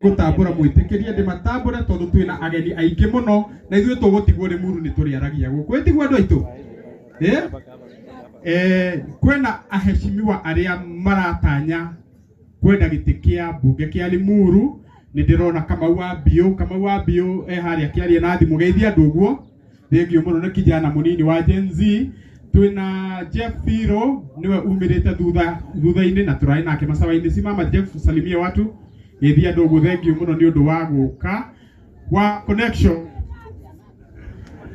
Gũtambũra mwĩtĩkĩrie ndĩmatambũre tondũ twĩna ageni aingĩ mũno na ithuĩ tũgũtigwo Limuru nĩ tũrĩaragia gũkũ. Ĩtiguo andũ aitũ? Eh? Eh, kwĩna aheshimiwa arĩa maratanya kwenda gĩtĩ kĩa mbunge kĩa Limuru. Nĩ ndĩrona Kamau wa Mbiũ, Kamau wa Mbiũ e harĩa akĩaria na thimũ, geithia andũ ũguo. Thengio mũno nĩ kijana mũnini wa Gen Z. Twĩna Jeff Thiro nĩwe umĩrĩte thutha thutha-inĩ na tũrarĩ nake macawa-inĩ. Simama Jeff, salimia watu. Geithia andũ ũguo, thengio mũno nĩ ũndũ wa gũka wa connection.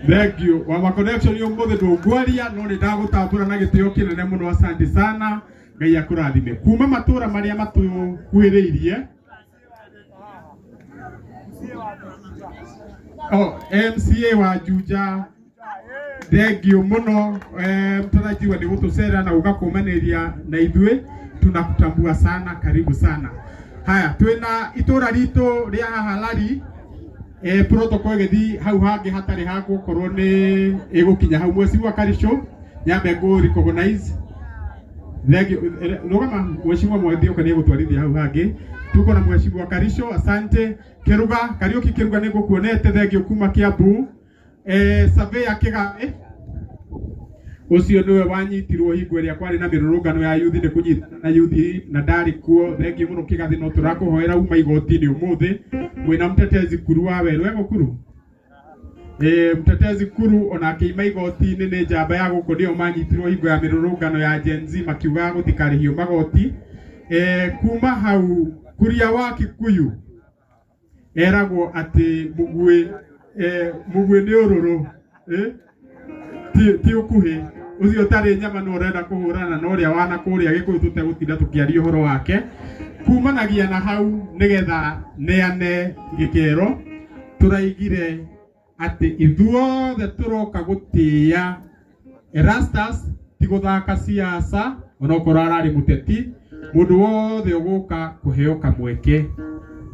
Thengio wa ma connection ũmũthĩ ndũngwaria no nĩ ndagũtambũra na gĩtĩo kĩnene mũno, asante sana. Ngai akũrathime. Kuma matũra marĩa matũkuhĩrĩirie Oh, MCA wa Juja thengio muno mtarajiwa ni gutucera na uga kumanĩria na ithuĩ tunakutambua sana, karibu sana. Haya, twĩna itũra ritũ rĩa haha Lari protocol ĩgĩthiĩ hau hangĩ hatarĩ ha gũkorwo nĩ ĩgũkinya hau. Mheshimiwa Karisho nyambe ngũ recognize. Thengio, rũgama Mheshimiwa Mwangi oka nĩ egũtwarithia hau hangĩ. Tuko na Mheshimiwa Karisho, asante. Kiruga, Kariuki Kiruga nĩ ngũkuonete, thengio kuma Kiambu. Surveyor Kĩgaĩ ũcio nĩwe wanyitirwo hingo ĩrĩa kwarĩ na mĩrũrũngano ya yuthi nĩ kũnyitana na yuthi na ndarĩ kuo. Thengio mũno Kĩgathĩ, no tũrakũhoera uma igoti-inĩ ũmũthĩ mwĩna mtetezi Kuru wa Werũ ego Kuru. Mtetezi Kuru onake ima igoti-inĩ nĩ njamba ya gũkũ, nĩo manyitirwo hingo ya mĩrũrũngano ya Gen Z makiuga gũtikarĩhio magoti. Kuma hau Kuria wa Kikuyu eragwo atĩ mũguĩ mũguĩ nĩ ũrũrũ ti ũkuhĩ ũcio ũtarĩ nyama no ũrenda kũhũrana na ũrĩa wana kũrĩa Gĩkũyũ tũtegũtinda tũkĩaria ũhoro wake. Kumanagia na hau nĩgetha neane gĩkero tũraigire atĩ ithuothe tũroka gũtĩĩa Erastus ti gũthaka siasa onokorwo ararĩ mũteti. Mũndũ wothe ũgũka kũheo kamweke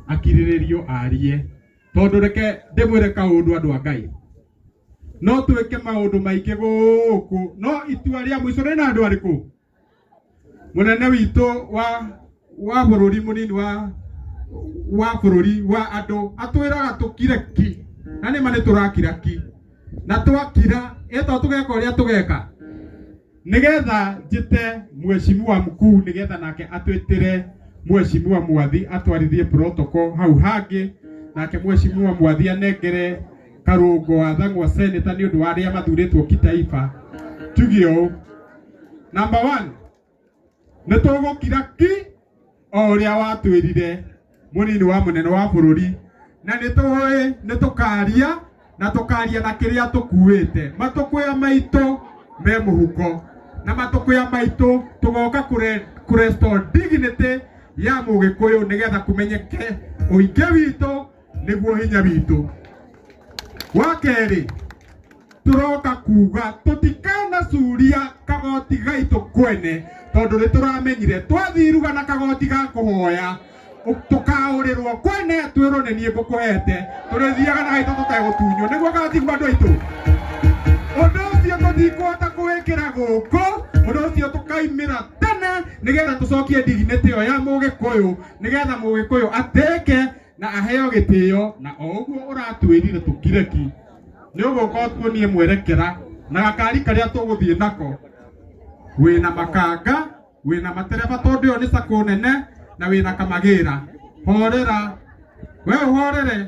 akirĩrĩrio arie, tondũ reke ndĩmwĩre kaũndũ andũ a Ngai, no twĩke maũndũ maingĩ gũkũ no itua rĩa mũico rĩna andũ arĩkũ? Mũnene witũ wa bũrũri mũnini wa bũrũri wa andũ atwĩraga tũkire ki, na nĩma nĩ tũrakira ki, na twakira ĩto tũgeka ũrĩa tũgeka nĩgetha njĩte mheshimiwa mkuu nĩgetha nake atwĩtĩre mheshimiwa Mwathi atwarithie protocol hau hangĩ, nake mheshimiwa Mwathi anengere karũngo wa Thang'wa senator nĩ ũndũ wa arĩa mathurĩtwo kitaifa. Tuge ũũ, number one, nĩ tũgũkira ki o ũrĩa watwĩrire mũnini wa mũnene wa bũrũri, na nĩ tũĩ nĩ tũkaria na tũkaria na kĩrĩa tũkuĩte. Matũkũya maitũ me mũhuko na matũkũya maitũ tũgoka kũrestore dignity ya mũgĩkũyũ nĩgetha kũmenyeke ũingĩ witũ nĩguo hinya witũ. Wa kerĩ, tũroka kuga tũtikanacuria kagoti gaitũ kwene, tondũ nĩ tũramenyire twathiruga na kagoti ga kũhoya tũkaũrĩrwo kwene twĩrwo nĩ niĩ ngũkũhete, tũrĩthiaga na gaitũ tũtegũtunywo nĩguo gatigwo andũ aitũ. Ũndũ ũcio tũtikũhota kũwĩkĩra gũkũ, ũndũ ũcio tũkaimĩra tene nĩgetha tũcokie dignity ĩyo ya mũgĩkũyũ, nĩgetha mũgĩkũyũ atĩke na aheo gĩtĩo. Na o ũguo ũratwĩrire tũkire ki, nĩ ũgũka ũtuonie mwerekera na gakari karĩa tũgũthiĩ nako wĩna makanga wĩna matereba, tondũ ĩyo nĩ sacco nene na wĩna kamagĩra. Horera we, ũhorere,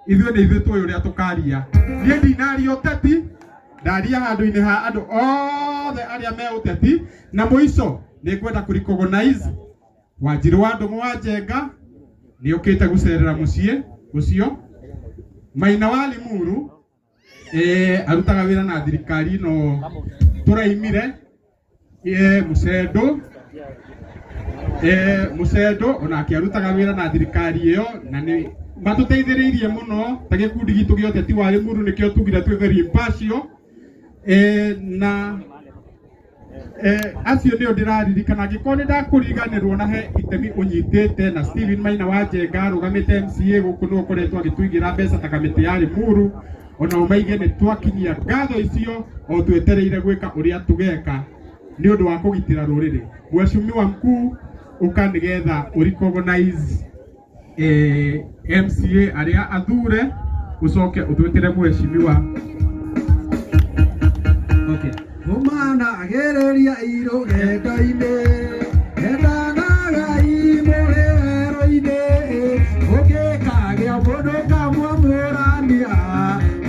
ithuĩ nĩ ithuĩ tũĩ ũrĩa tũkaria. Niĩ ndinaria ũteti, ndaria handũ-inĩ ha andũ othe arĩa me ũteti. Na mũico nĩ ngwenda kũ recognize Wanjirũ wa Ndũng'ũ wa Njenga nĩ ũkĩte gũcerera mũciĩ ũcio. Maina wa Limuru arutaga wĩra na thirikari ĩno tũraimire. Mũcendo Mũcendo onake arutaga wĩra na thirikari ĩyo na nĩ matũteithĩrĩirie mũno ta gĩkundi gitũ gĩa ũteti wa Limuru, nĩkĩo tugire twĩ very impartial. Na acio nĩo ndĩraririkana, angĩkorwo nĩ ndakũriganĩrwo na he itemi ũnyitĩte. Na Steven Maina wa Njenga arũgamĩte MCA gũkũ, nĩwe ũkoretwo agĩtũigĩra mbeca ta kamĩtĩ ya Limuru, ona ũmaige nĩ twakinyia ngatho icio o twetereire gwĩka ũrĩa tũgeka nĩ ũndũ wa kũgitĩra rũrĩrĩ. Mheshimiwa mkuu, ũka nĩgetha ũrecognize. MCA aria athure ucoke utwitire mheshimiwa. Okay. Umana agereria irugendo-inĩ endanaga imũrĩ werũ-inĩ ũngĩkagĩa mũndũ kamwamũrania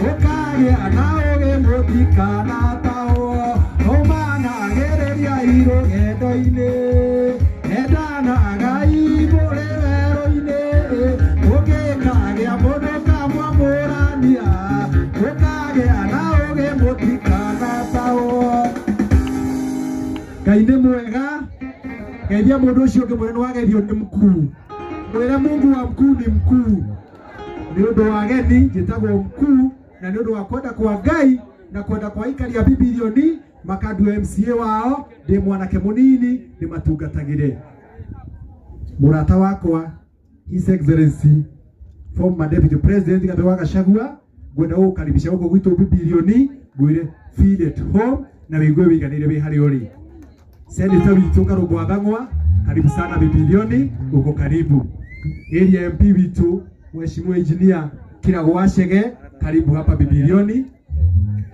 ũkagĩa na ũgĩ mũtikanatahwo. Umana agereria irugendo-inĩ endanaga imũrĩ werũ-inĩ ũngĩkagĩa mũndũ kamwamũrania ũkagĩa na ũgĩ mũtikanatahwo. Ngai nĩ mwega. Geithia mũndũ ũcio ũngĩ mwĩre nĩwageithio nĩ mkuu. Mwĩre Mungu wa mkuu ni mkuu. Nĩ ũndũ wa ageni njĩtagwo mkuu, na nĩ ũndũ wa kwenda kwa Ngai na kwenda kwa aikari a Bibilioni makandua MCA wao ndĩ mwanake mũnini ndĩmatungatagĩre. Mũrata wakwa His Excellency former Deputy President Rigathi wa Gachagua, ngwenda gũgũkaribisha gũkũ gwitũ Bibilioni, ngwĩre feel at home na wĩigue wĩiganĩire wĩ harĩa ũrĩ. Senator witũ Karũngũ wa Thang'wa, karibu sana Bibilioni, uko karibu. Area MP witũ Mheshimiwa Engineer Kirago Wachege, karibu hapa Bibilioni.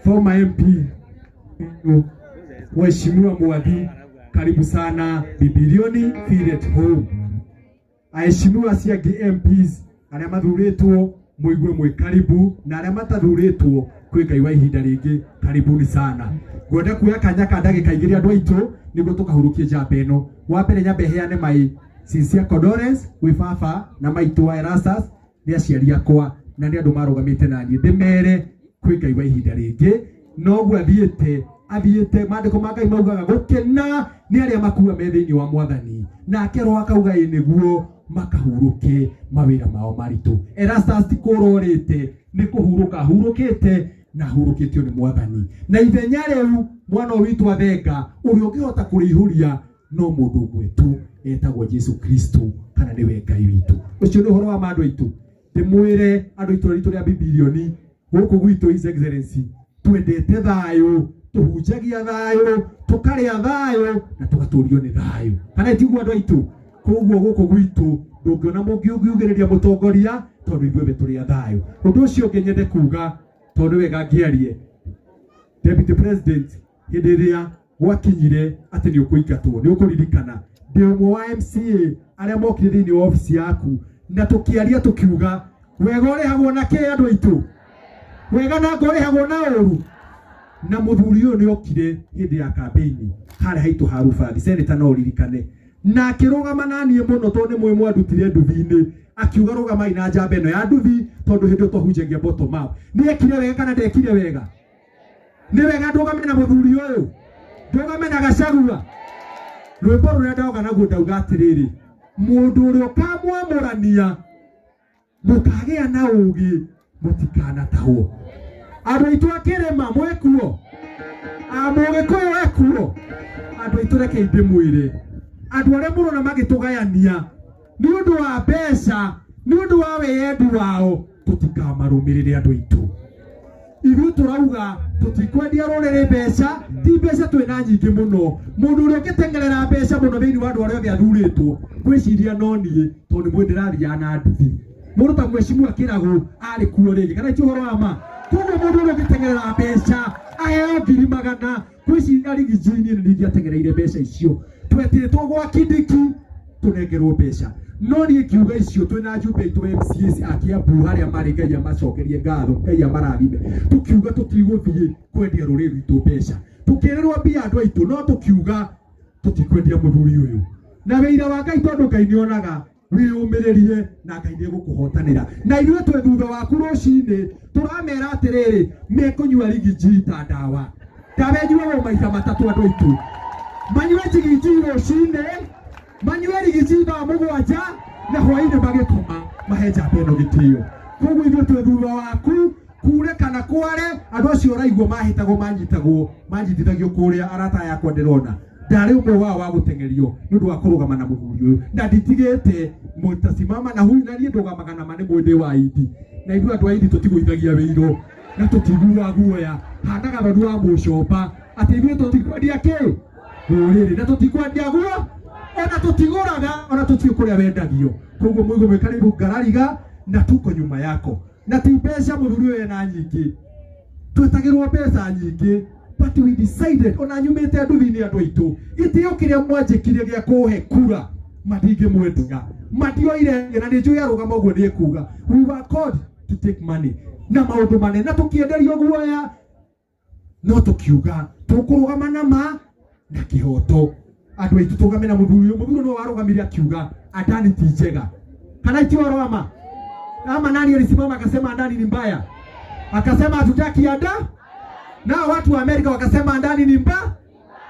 Former MP Mheshimiwa Mwathi, karibu sana Bibilioni, feel at home. Aheshimiwa acio angĩ MPs arĩa mathurĩtwo muigue mwĩ karibu, na arĩa matathurĩtwo kwĩ Ngai wa ihinda rĩngĩ, karibuni sana. Ngwenda kuoya kanya ka ndagĩka igĩrĩ andũ aitũ nĩguo tũkahurũkie njamba ĩno. Wa mbere nyambe heane mai sincere condolence gwĩ baba na maitũ wa Erastus, nĩ aciari akwa na nĩ andũ marũgamĩte na niĩ ndĩmere kwĩ Ngai wa ihinda rĩngĩ. Noguo athiĩte athiĩte, maandĩko ma Ngai maugaga gũkena nĩ arĩa makua me thĩinĩ wa Mwathani, nake Roho akauga ĩ nĩguo makahurũke mawĩra mao maritũ. Erastus ti kũrorĩte, nĩ kũhurũka ahurũkĩte na ahurũkĩtio nĩ Mwathani. Na ithenya rĩu mwana ũyũ witũ athenga ũrĩa ũngĩhota kũrĩihũria no mũndũ ũmwe tu etagwo Jesu Kristo, kana nĩwe Ngai witũ. Ũcio nĩ ũhoro wa ma andũ aitũ. Ndĩmwĩre andũ itũra ritũ rĩa Bibilioni gũkũ gwitũ His Excellency twendete thayũ, tũhunjagia thayũ, tũkarĩa thayũ na tũgatũrio nĩ thayũ, kana tiguo andũ aitũ? Koguo gũkũ gwitũ ndũngĩona mũngiugĩrĩria mũtongoria tondũ ithuĩ tũrĩ a thayũ. Ũndũ ũcio ũngĩ nyende kuga, tondũ wega ngĩarie, Deputy President hĩndĩ ĩrĩa gwakinyire atĩ nĩ ũkũingatwo, nĩ ũkũririkana ndĩ ũmwe wa MCA arĩa mokire thĩinĩ wa obici yaku na tũkĩaria tũkiuga wega ũrĩhagwo na kĩ andũ aitũ, wega na ngo ũrĩhagwo na ũru. Na mũthuri ũyũ nĩ okire hĩndĩ ya campaign harĩa haitũ ha Rubathi, senator no ũririkane, na akĩrũgama na niĩ mũno tondũ nĩ mũĩ mwandutire nduthi-inĩ, akiuga rũgamai na njamba ĩno ya nduthi tondũ hĩndĩ ĩyo twahunjagia bottom up. Nĩ ekire wega kana ndekire wega? Nĩ wega ndũgame na mũthuri ũyũ, ndũgame na Gachagua. Rwĩmbo rũrĩa ndauga naguo ndauga atĩrĩrĩ, mũndũ ũrĩa ũkamwamũrania mũkagĩa na ũgĩ mũtikanatahwo. Andũ aitũ a kĩrĩma mwĩkuo, a mũgĩkũyũ ekuo, andũ aitũ rekei ndĩmwĩre, andũ arĩa mũrona magĩtũgayania nĩ ũndũ wa mbeca, nĩ ũndũ wa wĩyendi wao, tũtikamarũmĩrĩre andũ aitũ. Ithuĩ tũrauga tũtikwendia rũrĩrĩ mbeca, ti mbeca twĩna nyingĩ mũno. Mũndũ ũrĩa ũngĩteng'erera mbeca mũno thĩinĩ wa andũ arĩa othe athurĩtwo, ngwĩciria no niĩ, tondũ nĩ mwĩ ndĩrathiaga na nduthi. Mũndũ ta Mheshimiwa Kĩragũ arĩ kuo rĩngĩ, kana ti ũhoro wa ma? Koguo mũndũ ũrĩa ũngĩteng'erera mbeca aheo ngiri magana, ngwĩciria rigiji-inĩ nĩ ndingĩateng'ereire mbeca icio. Twetĩtwo gwa Kindiki tũnengerwo mbeca, no niĩ ngiuga icio twĩna njumbe aitũ MCAs a Kiambu harĩa marĩ, Ngai amacokerie ngatho, Ngai amarathime. Tũkiuga tũtigũthiĩ kwendia rũrĩrĩ rwitũ mbeca, tũkĩrĩrwo mbia andũ aitũ, no tũkiuga tũtikwendia mũthuri ũyũ. Na wĩira wa Ngai, tondũ Ngai nĩonaga, wĩyũmĩrĩrie na Ngai nĩegũkũhotanĩra. Na ithuĩ twĩ thutha waku rũcinĩ tũramera atĩrĩrĩ, mekũnyua rigiji ta ndawa. Ndawa ĩnyuagwo maita matatũ andũ aitũ, manyue rigiji rũcinĩ, manyue rigiji thaa 7 na hwainĩ magĩkoma, mahe njamba ĩno gĩtĩo. Koguo ithuĩ twĩ thutha waku, kure kana kware, andũ acio ũraigua mahĩtagwo, manyitagwo, manyitithagio kũrĩa arata yakwa ndĩrona ndarĩ ũmwe wao wa gũteng'erio nĩ ũndũ wa kũrũgama na mũthuri ũyũ, na nditigĩte mũtasimama na huyu, na niĩ ndũgamaga na ma nĩ mwĩndĩ wa indi, na ithuĩ andũ a indi tũtigũithagia wĩiro na tũtiguaga guoya, hanaga thoni wa mũcomba atĩ ithuĩ tũtikwendia kĩ rũrĩrĩ na tũtikwendia guo. Ona tutiguraga ona tutiĩ kũrĩa wendagio. Koguo mũigue mwĩ karibu Ngarariga na tuko nyuma yako. Na ti mbeca mũthuri ũyũ ena nyingĩ. Twetagĩrwo mbeca nyingĩ, but we decided ona nyumĩte nduthi-inĩ andũ aitũ gĩtĩo kĩrĩa mwanjĩkire gĩa kũhe kura matingĩmwendia matioire, na nĩ njũĩ arũgama ũguo nĩ ekuga we were called to take money na maũndũ manene na tũkĩenderio guoya, no tũkiuga tũkũrũgama na ma na kĩhoto. Andũ aitũ tũrũgame na mũthuri ũyũ. Mũthuri no warũgamire akiuga Adani ti njega, kana iti warũgama ama nani alisimama akasema Adani ni mbaya, akasema hatutaki ada, na watu wa Amerika wakasema Adani ni mbaya,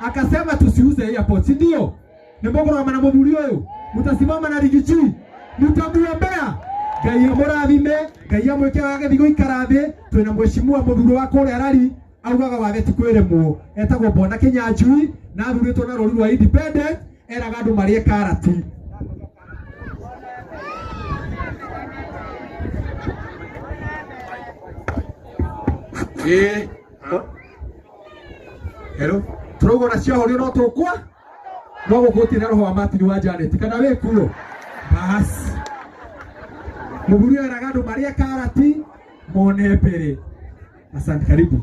akasema tusiuze airport, si ndio? Nĩ mũkũrũgama na mũthuri ũyũ, mutasimama na Rigiji, mutamuombea Ngai amũrathime, Ngai amwĩke wagĩthiĩ gũikara thĩ. Twĩna mheshimiwa mũthuri wa kũrĩa Rari augaga wathe ti kwĩrĩmwo, etagwo Bwana Kinyanjui na athurĩtwo na rũri rwa independent, eraga andũ marĩe karati. Hello, turauga ona ciahorio no tũkwa no gũkũ gũtirĩ na roho wa Martin wa Janet kana wĩ kuo. Bas mũthuri ũyũ eraga andũ marĩe karati mone mbere. Asante, karibu.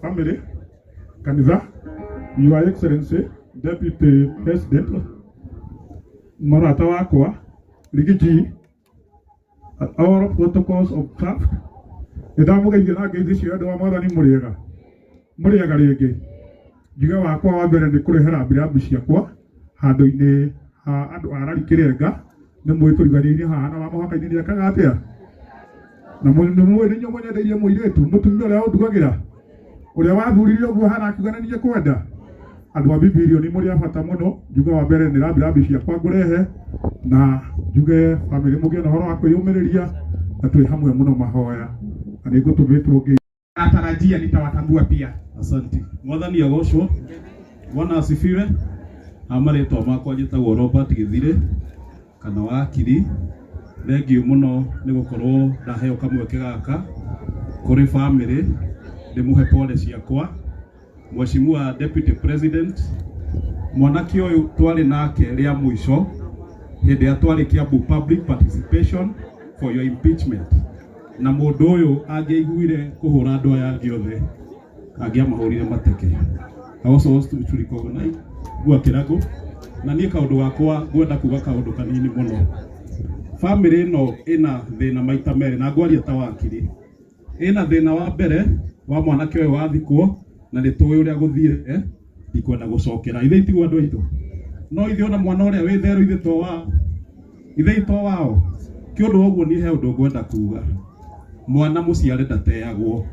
Family, kanitha, Your Excellency, Deputy President, Marata wakwa, Rigiji, all protocols observed. Nĩndamũgeithia na ngeithi cio andũ a Mwathani mũrĩega. Mũrĩega rĩngĩ. Njuge wakwa wa mbere nĩ kũrehera mbirabu ciakwa handũ-inĩ ha andũ a Rari Kĩrenga, nĩ mũĩ tũriganĩirie haha na wa mũhaka-inĩ nĩekaga atĩa? Na nĩ mũĩ nĩ inyuĩ mũnyendeirie mũirĩtu, mũtumia ũrĩa ũndugagĩra, ũrĩa wathurire ũguo hana akiuga nĩ niĩ kwenda. Andũ a Bibilioni mũrĩ a bata mũno. Njuge wa mbere nĩ rambirambi ciakwa ngũrehe, na njuge bamĩrĩ mũgĩe na ũhoro wa kwĩyũmĩrĩria, na twĩ hamwe mũno mahoya, na nĩ ngũtũmĩtwo ngĩ natarajia nitawatambua pia. Asante. Mwathani agocwo. Bwana asifiwe. Ha marĩtwa makwa njĩtagwo Robert Gĩthire kana wakiri. Thengiũ mũno nĩ gũkorwo ndaheo kamweke gaka kũrĩ family ndĩmũhe pole ciakwa. Mheshimiwa Deputy President, mwanake ũyũ twarĩ nake rĩa mũico hĩndĩ ĩrĩa twarĩ Kiambu public participation for your impeachment, na mũndũ ũyũ angĩaiguire kũhũra andũ aya angĩ othe angĩamahũrire mateke. I also want to recognize Ngua Kĩrago, na niĩ kaũndũ gakwa ngwenda kuga kaũndũ kanini mũno. Family ĩno ĩna thĩna maita merĩ, na ngwaria ta wakiri. Ĩna thĩna wa mbere wa mwanake ũyũ wathikwo, na nĩ tũĩ ũrĩa gũthiĩte, ndikwenda gũcokera. Ithe itiguo andũ aitũ, no ithuĩ ona mwana ũrĩa wĩ therũ ithe to wao, ithe to wao. Kĩ ũndũ ũguo niĩ he ũndũ ngwenda kuga, mwana mũciare ndateagwo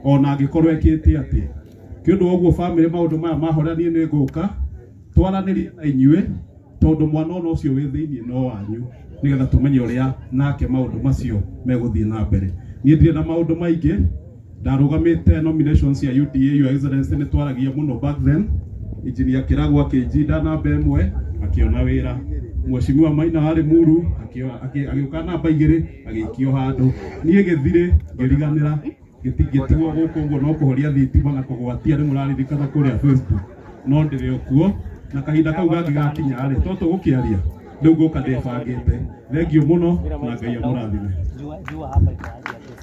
ona angĩkorwo ekĩte atĩa. Kĩ ũndũ ũguo family maũndũ maya mahorera niĩ nĩ ngũka twaranĩrie na inyuĩ, tondũ mwana ona ũcio wĩ thĩiniĩ no wanyu, nĩgetha tũmenye ũrĩa nake maũndũ macio megũthiĩ na mbere. Niĩ ndirĩ na maũndũ maingĩ, ndarũgamĩte nominations cia UDA, Your Excellency nĩ twaragia mũno back then. Engineer Kĩrago akĩnjinda namba ĩmwe akĩona wĩra, Mheshimiwa Maina warĩ Muru agĩũka namba igĩrĩ agĩikio handũ, niĩ Gĩthirĩ ngĩriganĩra gĩtingĩtigwo gũkũ ũguo no kũhoria thitima na kũgwatia, nĩ mũraririkana kũrĩa Facebook, no ndĩrĩ o kuo na kahinda kau gangĩ gakinya rĩ, to tũgũkĩaria rĩu ngũka ndĩbangĩte. Thengiũ mũno na Ngai amũrathime.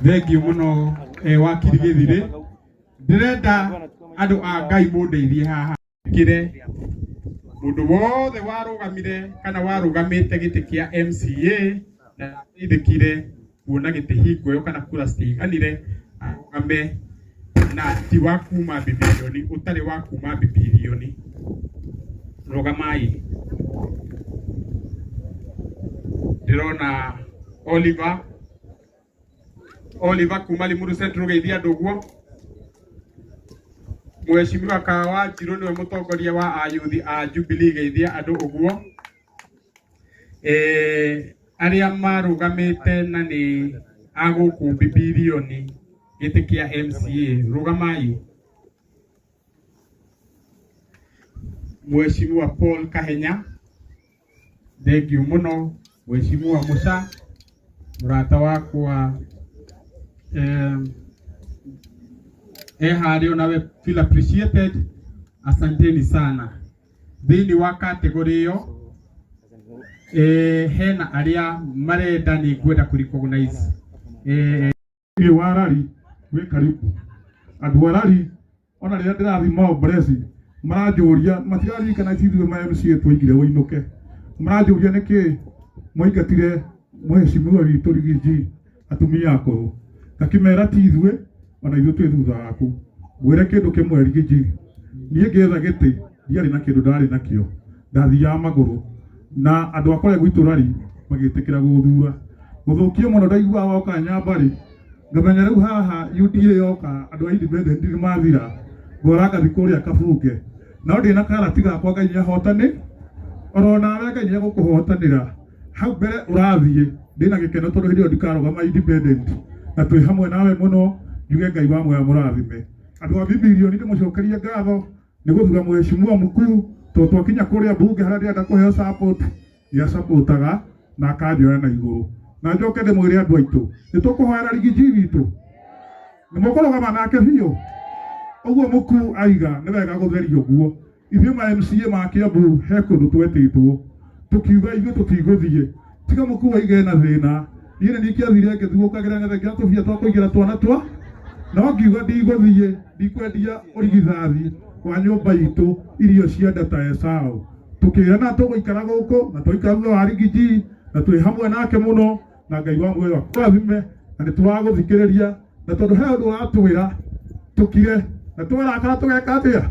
Thengiũ mũno wakiri Gĩthirĩ. Ndĩrenda andũ a Ngai mũndeithie haha kire mũndũ wothe warũgamire kana warũgamĩte gĩtĩ kĩa MCA na ateithĩkire kuona gĩtĩ hingo ĩyo kana kura citiiganire, arũgame na ti wa kuma Bibilioni, ũtarĩ wa kuma Bibilioni. Rũgamai. Ndĩrona Oliver, Oliver kuma Limuru Central geithia andũ ũguo. Mheshimiwa Kawa Njirũ nĩwe mũtongoria wa ayuthi a Jubilee geithia andũ ũguo. Arĩa marũgamĩte na nĩ a gũkũ Bibilioni gĩtĩ kĩa MCA, rũgamai. Mheshimiwa Paul Kahenya, thengiũ mũno. Mheshimiwa Musa, mũrata wakwa, Eharĩ onawe feel appreciated. Asanteni sana. Thĩinĩ wa category ĩyo hena arĩa marenda nĩ ngwenda kũ recognize Ĩ wa rari wĩ karibu andũ a rari ona rĩrĩa ndĩrathiĩ maombreci maranjũria matiraririkana ithuĩ ma MCA twaigire ũinũke maranjũria nĩkĩ mwaingatire mheshimiwa witũ Rigiji atumia akũrũ ngakĩmera ti ithuĩ ona ithuĩ twĩ thutha waku ngwĩre kĩndũ kĩmwe Rigiji niĩ ngĩetha gĩtĩ ndiarĩ na kĩndũ ndarĩ nakĩo ndathiaga magũrũ na andũ a kũrĩa gwitũ rari magĩtĩkĩra gũthura gũthũkio mũno ndaiguaga woka nyambarĩ ngamenya rĩu haha UDA yoka andũ a independent nĩ mathira ngora ngathi kũrĩa kabunge no ndĩna karati gakwa Ngai nĩahotani oro nawe Ngai nĩegũkũhotanĩra hau mbere ũrathiĩ ndĩna gĩkeno tondũ hĩndĩ ĩyo ndikarũgama independent na twĩ hamwe nawe mũno njuge Ngai wa muoyo mũrathime andũ a Bibilioni ndĩmũcokerie ngatho nĩ gũthura mheshimiwa mkuu tondũ twakinya kũrĩa bunge harĩa ndĩrenda kũheo support nĩacapotaga na akanjoya na igũrũ na njoke ndĩmwĩre andũ aitũ nĩ tũkũhoera Rigiji witũ nĩ mũkũrũgama nake biũ ũguo mũkuu aiga nĩ wega gũtheria ũguo ithuĩ ma MCA ma Kiambu he kũndũ twetĩtwo tũkiuga ithuĩ tũtigũthiĩ tiga mũkuu aige na thĩna niĩ nĩ niĩ kĩathire ngĩthugũkagĩra ngetha nginya tũbia twa kũigĩra twana twa no ngiuga ndigũthiĩ ndikwendia ũrigithathi wa nyũmba itũ irio cia nda ta Esau tukirana tũgũikara gũkũ na tũikara thutha wa Rigiji na twĩ hamwe nake mũno na Ngai wa muoyo akũrathime na nĩ tũragũthikĩrĩria na tondũ he ũndũ ũratwĩra tũkire na twarakara tũgeka atĩa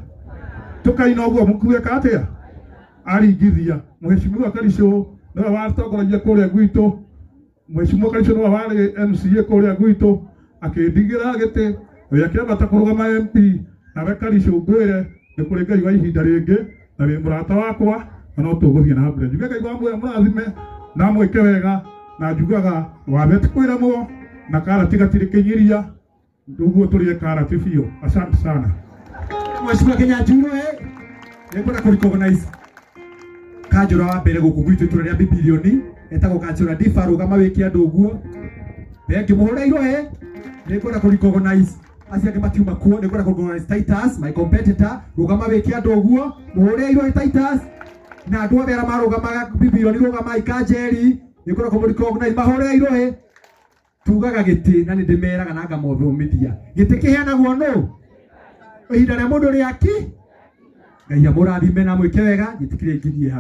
tũkaina ũguo mũkuu eka atĩa aringithia mheshimiwa Karicũ nĩwe watongoragia kũrĩa gwitũ mheshimiwa Karicũ nĩwe warĩ MCA kũrĩa gwitũ akĩndigĩra gĩtĩ we akĩambata kũrũgama MP nawe Karicũ ngwĩre nĩ kũrĩ Ngai wa ihinda rĩngĩ na wĩ mũrata wakwa na no tũgũthiĩ na mbere njuge Ngai wa muoyo mũrathime na mwĩke wega na njugaga wathe ti kwĩramwo na karati gatirĩ kĩnyiria ũguo tũrĩe karati biũ asante sana. Mheshimiwa Kinyanjui nĩngwenda kũ recognize kanjũra wa mbere gũkũ gwitũ itũra rĩa Bibilioni etagwo kanjũra Difa rũgama wĩke andũ ũguo thengi mũhũre irohe nĩngwenda kũ recognize acio angĩ matiuma kuo nĩngwenda kũ recognize Titus my competitor rũgama wĩke andũ ũguo mũhũre irohe Titus na andũ othe arĩa marũgamaga Bibilioni rũgamai Kanjeri nĩngwenda kũ recognize mahũre irohe tugaga gĩtĩ na nĩ ndĩmeraga na ngamothomithia gĩtĩ kĩheanagwo nũ ihinda rĩa mũndũ rĩaki Ngai amũrathime na mwĩke wega njĩtĩkĩre nginyie hau.